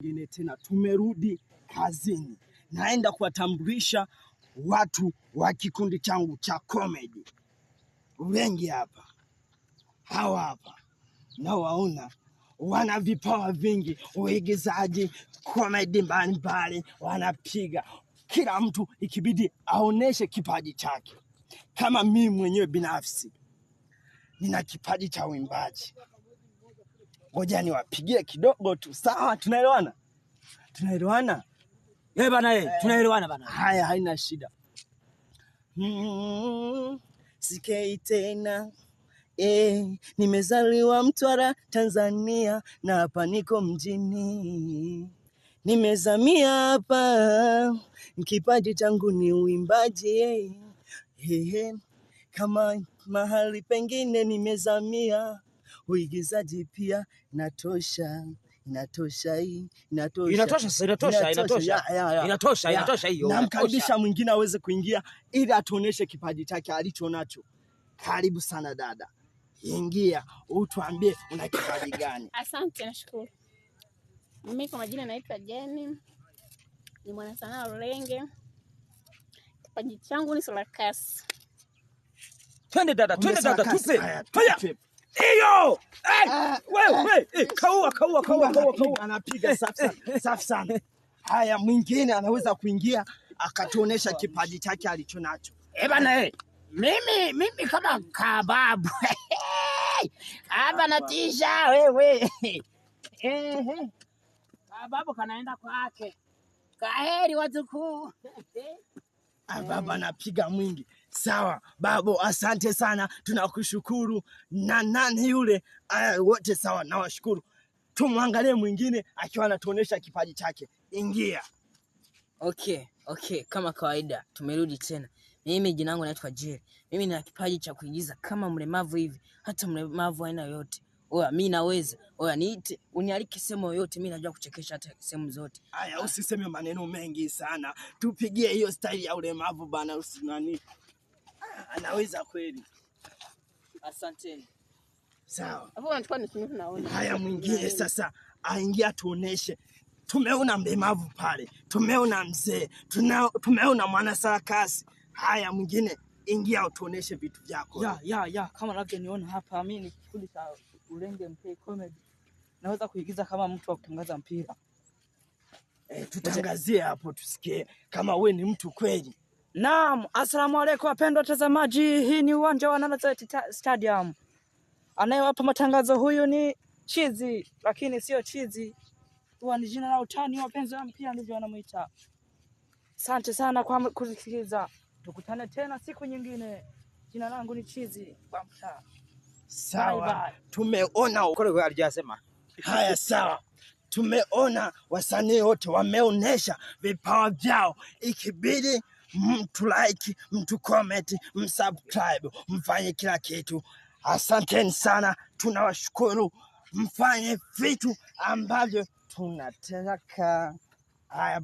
Nyingine tena tumerudi kazini, naenda kuwatambulisha watu wa kikundi changu cha comedy. Wengi hapa, hawa hapa nawaona wana vipawa vingi, uigizaji, comedy mbalimbali wanapiga. Kila mtu ikibidi aoneshe kipaji chake. Kama mimi mwenyewe binafsi nina kipaji cha uimbaji, ngoja niwapigie kidogo tu. Sawa, tunaelewana? Tunaelewana? Eh bana, eh, tunaelewana bana. Haya, haina shida. Sikei tena nimezaliwa Mtwara, Tanzania, na hapa niko mjini, nimezamia hapa, kipaji changu ni uimbaji eh. Kama mahali pengine nimezamia, uigizaji pia inatosha, inatosha hii, inatosha. Inatosha sasa, inatosha, inatosha. Ya. Inatosha, Ya. inatosha hiyo. Namkaribisha mwingine aweze kuingia ili atuoneshe kipaji chake alicho nacho. Karibu sana dada, ingia utuambie una kipaji gani. Asante, nashukuru. Mimi kwa majina naitwa Jeni, ni mwanasanaa Rulenge. Kipaji changu ni sarakasi. Twende dada, twende dada, Sarakasi. tupe. Haya, Haya. tupe. Hiyo. Eh, wewe, kaua, kaua, kaua, kaua, kaua. Anapiga safi sana, safi sana. Haya, mwingine anaweza kuingia akatuonesha kipaji chake alicho nacho. Eh bana, eh. Mimi kama kababu. Hapa natisha wewe. Ehe. Kababu kanaenda kwake. Kaheri wajukuu. Ah, baba anapiga mwingi. Sawa babu, asante sana, tunakushukuru. Na nani yule? Aya, wote sawa, nawashukuru. Tumwangalie mwingine akiwa anatuonesha kipaji chake. Ingia. Okay, kama kawaida tumerudi tena. Mimi jina langu naitwa Jerry. Mimi nina kipaji cha kuigiza kama mlemavu hivi, hata mlemavu aina yoyote. Oya, mi naweza. Oya, niite, unialike sehemu yoyote, mi najua kuchekesha hata sehemu zote. Aya, usiseme maneno mengi sana, tupigie hiyo staili ya ulemavu bana, usinani. Ah, anaweza kweli. Asanteni. Sawa. Hapo unachukua nusu nusu naona. Haya, mwingine sasa aingia tuoneshe. Tumeona mlemavu pale, tumeona mzee, tumeona mwana sarakasi. Haya, mwingine ingia utuoneshe vitu vyako. Ya, kama unavyoniona hapa, mimi ni kikundi cha Ulenge MK Comedy. Naweza kuigiza kama mtu wa kutangaza mpira. Tutangazie hapo tusikie kama we ni mtu kweli. Naam, asalamu alaikum wapendwa watazamaji, hii ni uwanja wa Nazareth Stadium. Anayewapa matangazo huyu ni Chizi, lakini sio Chizi, huwa ni jina la utani, wapenzi wa mpira ndivyo wanamuita. Asante sana kwa kusikiliza, tukutane tena siku nyingine. Jina langu ni Chizi wa mtaa. Sawa, Bye, bye. tumeona. Kule alijasema. Haya, sawa, tumeona wasanii wote wameonesha vipawa vyao. Ikibidi mtu like, mtu comment, msubscribe, mfanye kila kitu. Asanteni sana, tunawashukuru. Mfanye vitu ambavyo tunataka. Haya.